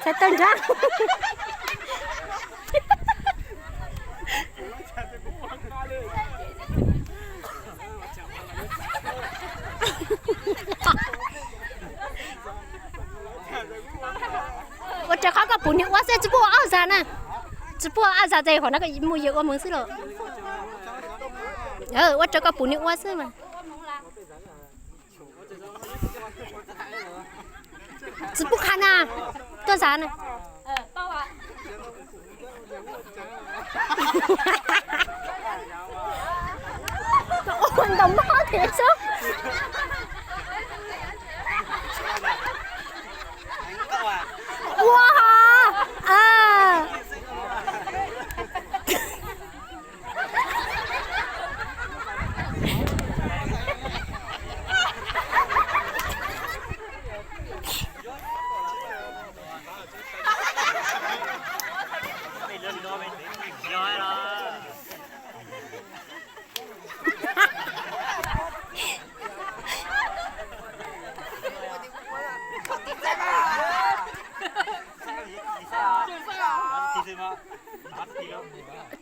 Txhais taw nrab. Ua raws qhov koj pum nws ua xwb, tsis pub ua ob zag na. Tsis pub ua ob zag ces hom no koj mus yawg ua mus xwb los. Ua raws koj pum nws ua xwb mas. Tsis pub qha na, tuaj zag na. Ua ntau mob thiab xwb. Ua hos.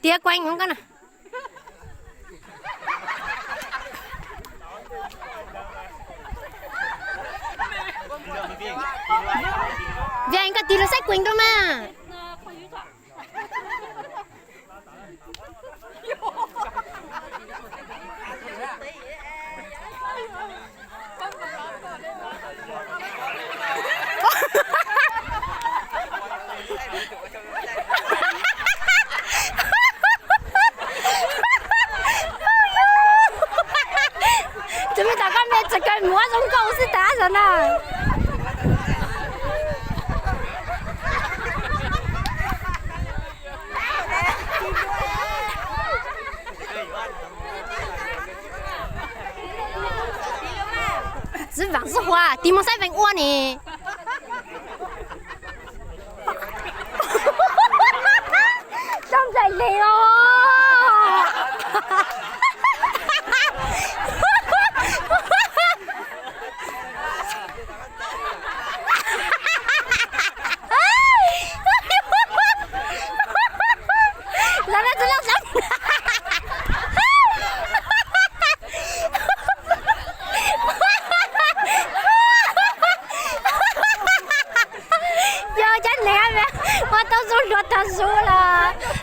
Tiav kuees koj na. Vij, koj tig los saib kuees rau mas. Tus me tom koj me txawm kawg muab zoo nkauj xwb tas zog na. Xib Vam xib Huas tig mus saib Vees ua ne. Tau nplaim les os. Los na tsis loj sab. Yog cov neeg ua tau zoo hluas tag zus los.